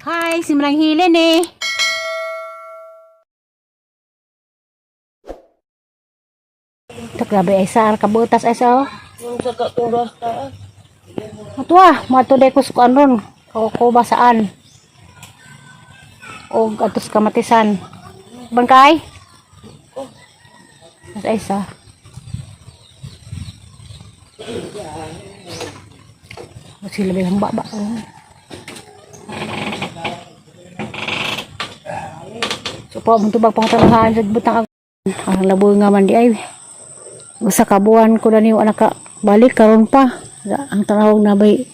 Hi, si Manang Hilen eh. Ito, grabe ay sa kabutas ay sa oh. Yung sa katong rasta. Ato ah, mato day ko sa kuan ron. Kubasaan. O atos kamatisan. Bangkay? Mas ay sa. Sila ba yung baba? Oh. So po, mong tubag pang tanahan sa butang ang labo nga man di ay. Usa ka buwan ko na niyo anak ka balik karon pa. Ang tanawag na bay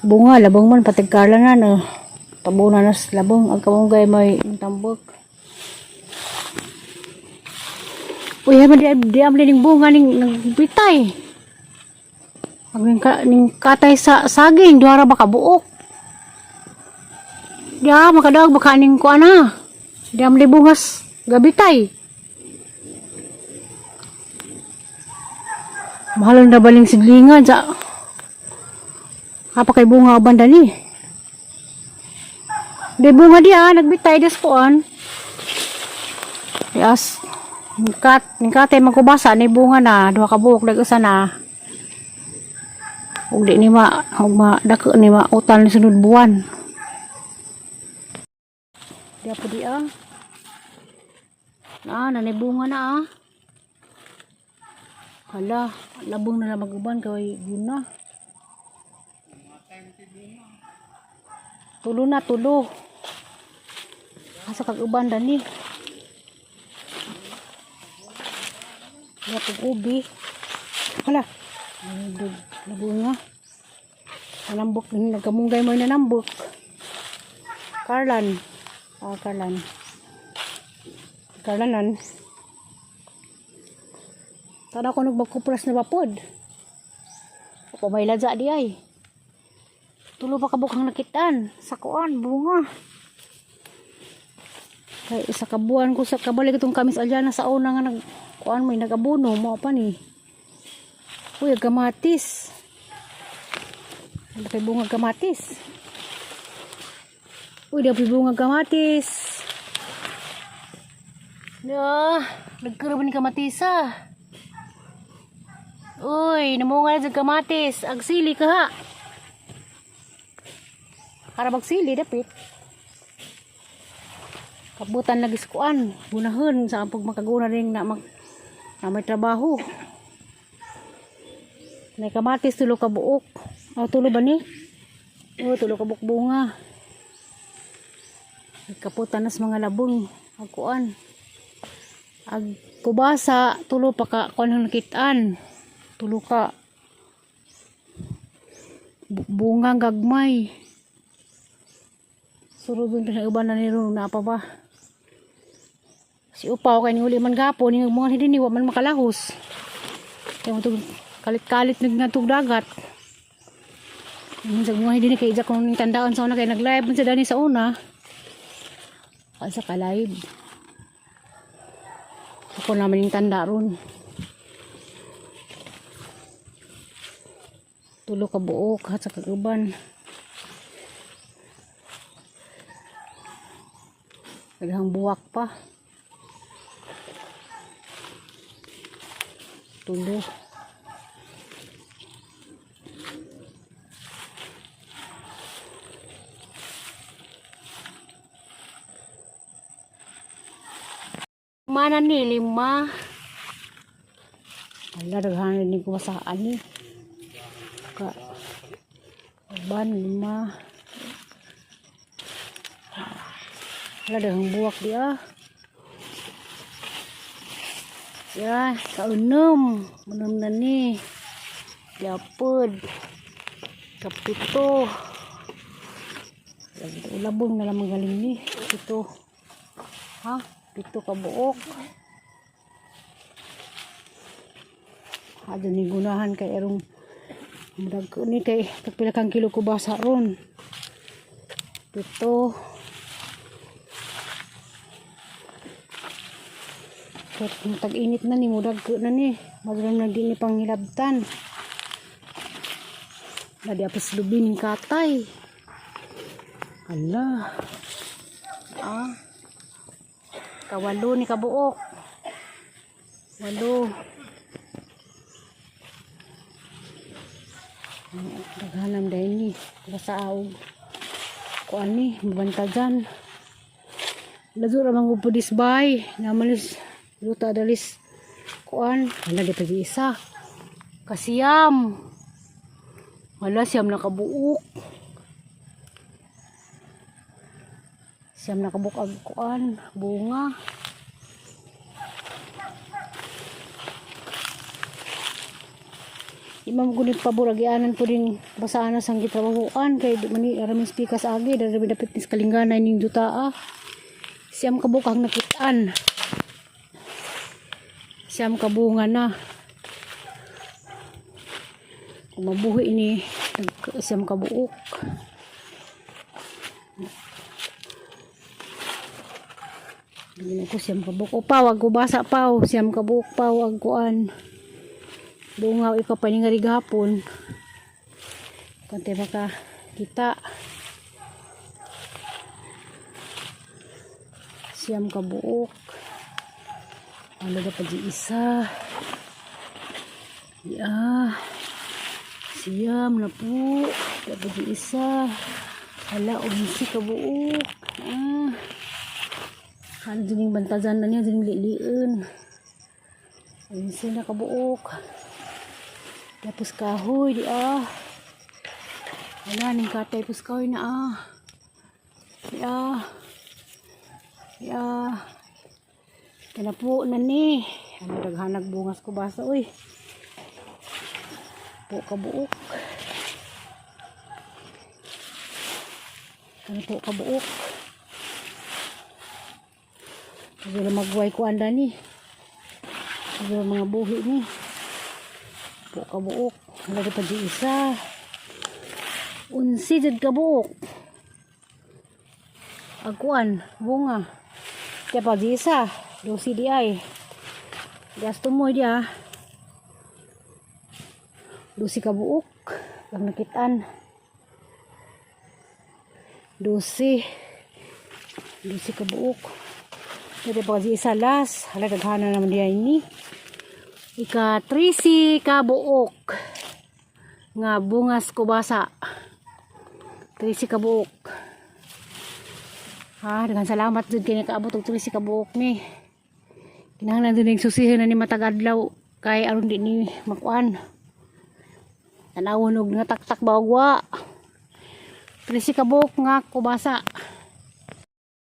bunga labong man patigkala na no. Tabunan na sa labong ang kamunggay may tambok. Uy, man di di am ning bunga ning nagbitay. Ang ning, ka, ning katay sa saging duha ra ba ka buok. Diya makadaog baka ning kuan na. Di am bungas gabitay. Mahal na baling sidlingan sa apa kay bunga banda ni. Di bunga di ah, nagbitay des kuan. Yes. Kat, katay magkubasa ni bunga na duha ka buok lag usa na. Ug di ni ma ug ma dako ni ma utan ni sunod buwan. Di pa di ah. Na, nanay bunga na ah. Hala, labong na lang mag-uban kay guna. Tulo na, tulo. Asa kag uban dani? Wala pag ubi. Hala. Labong nga. Nanambok, nagkamunggay mo yung nanambok. Carlan. Ah, Carlan. Carlanan. Tara ko nagbagkupras na bapod. Ako may ladya di ay. Tulo pa kabukang nakitaan. Sa kuan, bunga. Kay isa ka buwan ko sa kabalik itong kamis alyana sa una nga nag kuan mo nagabuno mo pa ni. Uy, kamatis. Ano kay bunga kamatis? Uy, di bunga kamatis. Ya, nagkaroon ni kamatis ah. Uy, namunga na sa kamatis. Agsili ka ha. Para magsili, dapit. Kabutan lagi sa kuan. Gunahon sa pag makaguna rin na, mag, na may trabaho. May kamatis, tulo ka buok. O, tulo ba ni? O, tulo ka buok bunga. Kaputan nas mga labong. Ag kuan. Ag kubasa, tulo pa ka kuan ang nakitaan. Tulo ka bunga gagmay. Surudon pa sa uban na niro na pa ba. Si upaw kay ni uli man gapon ni mga hindi ni wa man makalahos. Kaya mo kalit-kalit nag ngatug dagat. Sa mga hindi ni kay ija kung ning tandaan sa una kay nag-live man sa dani sa una. Ay sa ka-live. Ako naman yung tanda ron. Tulo ka buok at sa kaguban. Daghang buwak pa. Tulo. Mana ni lima. Ala daghan ni kumasaan ni. Ka uban lima. Ala daghang buwak di ah. Ya, kaunom. Unom na ni. Yapod. Kapito. Ulabong na lang magaling ni. Pito. Ha? Pito ka buok. Adto ni gunahan kay erong murag ni kay tagpila kang kilo ko basa ron. Pito. Kahit kung tag-init na ni murag ko na ni. Magram na din ni panghilabtan. Nadi apos lubi ning katay. Hala. Ah. Kawalo ni kabuok. Walo. Daghanam dahil ni. Basta og kuan ni, mabantagan. Lazo ra man gud bay. Namalis luta dalis kuan. Hala, di pa di isa. Kasiyam. Wala, siyam na kabuok. Siyam na kabuok ag kuan, bunga. Imam gunit pabor agianan po din basaan na sang gitrabahoan kay di man ni aramin spikas agi dara dapit nis kalingganay ning dutaa. Siyam kabuok ang nakitaan. Siyam kabunga na. Kung mabuhi ini siyam kabuok. Hindi ko siyam kabuok. O pa, wag ko basa pa. O, siyam kabuok pa, wag kuan. Bungaw ikaw pa ni nga gahapon. Konti baka kita. Siyam kabuok. Ano na pa di isa. Ya. Siyam na po. Dapat di isa. Hala, 11 kabuok. Ah. Ano din yung bantazan na niya, din liliin. 11 na kabuok. Tapos kahoy, di ah. Wala, ning katay pus kahoy na ah. Di ah. Di ah. Kaya po na ni. Ano daghanag bungas ko basa, uy. Po kabuok. Ano po kabuok. Siguro magway ko anda ni. Siguro mga buhi ni. Po kabuok. Wala pa di isa. 11 jud kabuok. Agkuan, bunga. Kaya pa di isa. 12 di ay. Gasto mo di ah. 12 kabuok. Ang nakitaan. 12. 12 kabuok. Pwede pa di isa las. Hala, daghana naman di ay ni. Ika 13 kabuok nga bungas kubasa. 13 kabuok. Ha, daghang salamat jud kay nakaabot og 13 kabuok ni. Kinahanglan jud ning susihan na ni matag adlaw kay aron di ni makuan. Tanawon og nga taktak ba og wa. 13 kabuok nga kubasa.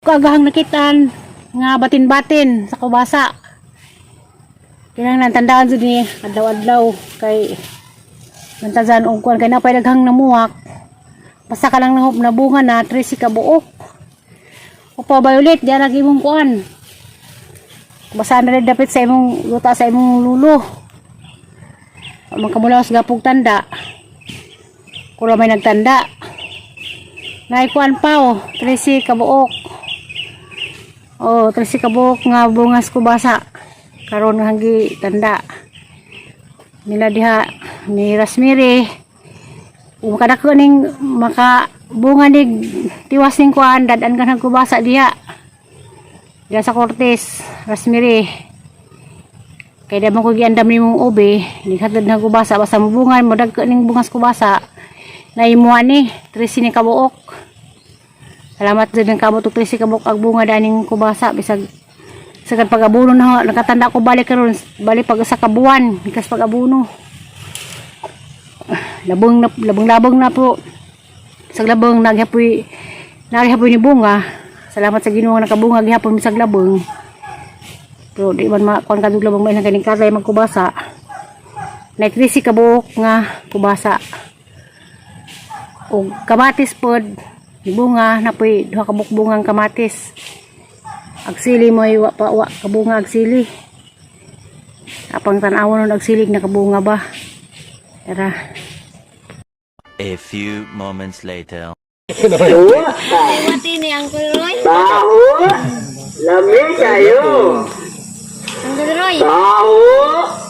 Kagahang nakitan nga batin-batin sa kubasa. Kinahanglan tandaan jud ni adlaw-adlaw kay bantazan og kuan kay napay daghang namuhak. Basta ka lang nabunga na 13 ka buok. Opo Violet, diyan lagi imong kuan. Basta na rin dapit sa imong luta sa imong lulo. Magkamulaw sa gapog tanda. Kung may nagtanda. Naikuan pa oh, 13 ka buok. Oh, 13 ka buok nga bungas kubasa. Karon hanggi tanda. Nila diha ni Rasmiri. Makadako ning maka bunga ni tiwas ning kuan dadan kan kubasa diha. Diha sa Cortez, Rasmiri. Kay di mo ko giandam nimong ube, nighatod na kubasa basta mobungan mo dagko ning bungas kubasa. Naimuha ni 13 ni kabuok. Salamat jud ng kamot og 13 kabuok ang bunga daning kubasa bisag sa pag-abuno na nakatanda ko balik karon balik pag usa ka buwan gikas pag-abuno. Labong na labong labong na po. Sa labong naghapoy naghapoy ni bunga. Salamat sa Ginoo nga nakabunga gihapon bisag labong. Pero di man makuan kadug labong may kaning katay magkubasa. Nay 13 ka buok nga kubasa. Og kamatis pod bunga napoy duha ka buok bungang kamatis. Agsili mo ay wa pa wa kabunga agsili. Apang tan-awon nun agsilig nakabunga ba. Tara. A few moments later. Mati ni Uncle Roy. Taho! Lami kayo! Uncle Roy. Taho!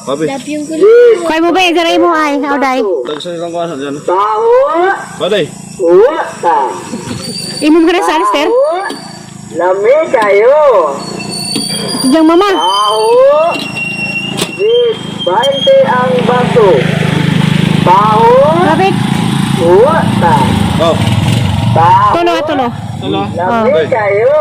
Papi, Love yung kulo. Kay mo ba igaray mo ay awday. tagsa nilang kuwasan dyan. Taho! Paday, Uta! Imo mo sa Alistair? Lami kayo. Diyang mama. Taho. 10, 20 ang baso. Taho. Lapit. Uwata. Oh. Taho. Tulo, tulo. Lami kayo.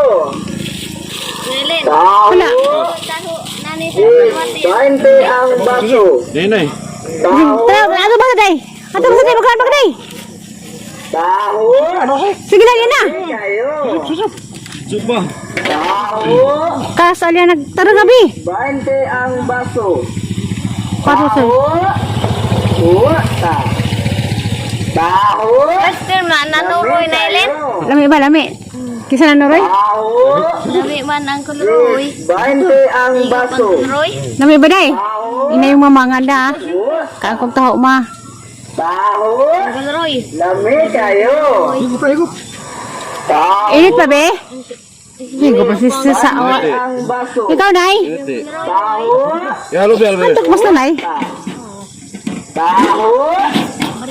Nailin. Taho. Wala. Taho. Nani sa 10, liwati. 20 ang baso. Dili na. Taho. Tara, ato ba sa day? Ato ba sa day? Magkaan ba ka day? Taho. Sige lang, yan na. Kayo. Suba. Taho. Kas, alya, nagtara gabi. 20 ang baso. Pato sa. Taho. Uwata. Taho. Pastor, ma, nanuroy, Nailin. Lami ba, lami? Kisa na Roy? Taho. Lami man, Uncle Roy. 20 ang baso. Uncle Roy. Lami ba day? Taho. Ina yung mama nga da. Kaan kong taho ma. Taho. Uncle Roy. Lami kayo. Higup, higup. Taho. Init pa be? Higo pa si sa awa. Ang baso. Ikaw, Nay? Taho. Yalo, yalo. Antok mas na, Nay? Taho.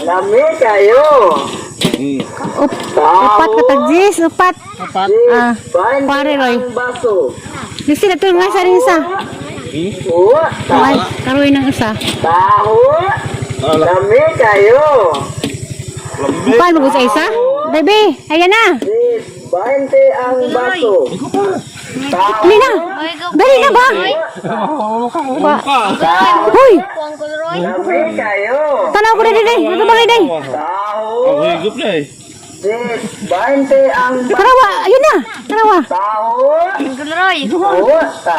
Lami kayo. Upat ka tagjis, upat. Ah, 20 pare, Roy. ang baso. Listen na ito nga sa rin isa. Uwata. Ay, karoy ng isa. Taho. Lami kayo. Paano mo sa isa? Bebe, ayan na. 20 ang baso. Taho. Dali na. Dali na ba? Hoy, Uncle Roy. Lami kayo. tanaw ko na din eh. Ano ba kayo? Taho. Oh, higup na eh. 20 ang baso. Tarawa, ayun na. Tarawa. Taho. Uncle Roy. Uwata.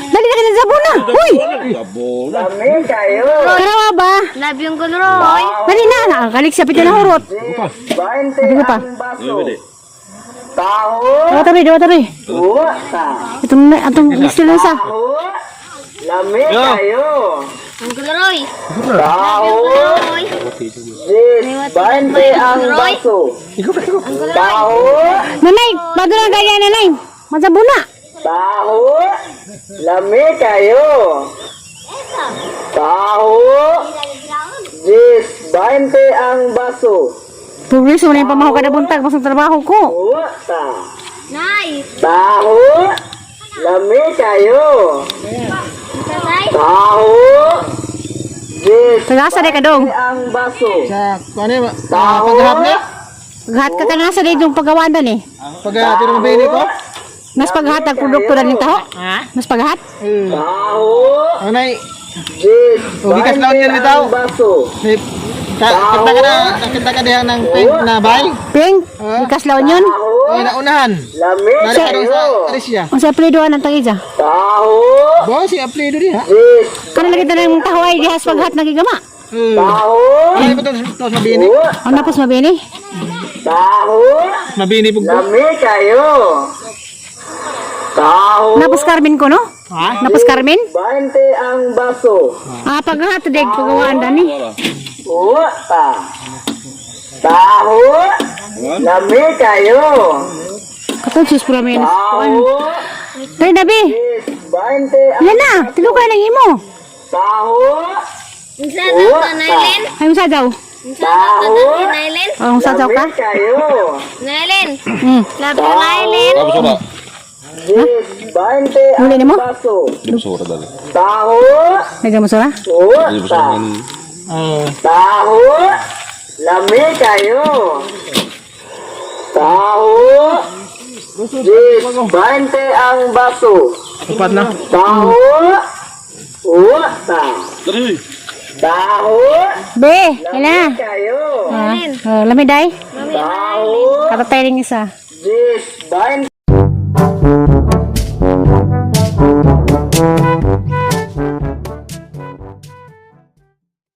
Dali na kayo sa na. Hoy, Abola. Lami kayo. tarawa ba? Love you, Uncle Roy. Dali na. Nakakalik siya pita na hurot. 20 Ano pa? ang baso. Taho. Dawa tabi, dawa tabi. Uwata. Itong, itong gusto lang isa. Taho. Lami kayo. Uncle Roy. Taho. Roy. 20 ang baso. Taho. Nanay, bago lang gaya nanay. Masabuna. Taho. Lami kayo. Taho. 20 ang baso. Progreso na yung pamaho kada buntag. Mas ang trabaho ko. Uwata. Nay. Taho. Lami kayo. Tatay. Taho. Tagasa di ka dong. Ang baso. Sa ano yun? Taho. Paghahap niya? Paghat ka ka nasa dito yung paggawa dan eh. Pag tinumabini ko? Mas paghatag produkto dan yung taho. Mas paghat. Taho. Ano na 10, Ugikas lang yan, bitaw. ang baso. Kita ka na, nakita ka diha ng pink na bay. Ping, ikas laon yun. O naunahan. Lami Nari ka kayo. sa Arisya. Ang sa apelido ang tangija. Taho. Bo si apelido diha. 10, Kana lagi tanan yung taho ay dihas paghat nagigama. Taho. Ay ba to mabini? Ang napos mabini. Taho. Mabini pug ko. Lami kayo. Taho. Napos Carmen ko no? Ha? Napos Carmen? 20 ang baso. Ah, paghat deg pagawaan dani. Uta. Taho. Lami kayo. Katong sus pura menos. Taho. Dali na be. 20 ang Yan na, tilukay lang imo. taho. Unsa daw ka, Nailin? Ay unsa daw? Unsa daw ka, dali, Nailin? Oh, unsa daw ka? Lami kayo. Nailin. Love you, Nailin. Tapos wala. 10, 20 Huli ang nimo? baso. Di ba sura dali? Taho. Medyo mo sura? Di ba Uta. sura? Oh. Taho. Lami kayo. Taho. 10, 20 ang baso. Upat na. Taho. Uta. Dali. Taho. Be, yan na. Lami kayo. Ah, oh, lami day. Taho. Katatay rin isa. 10, 20.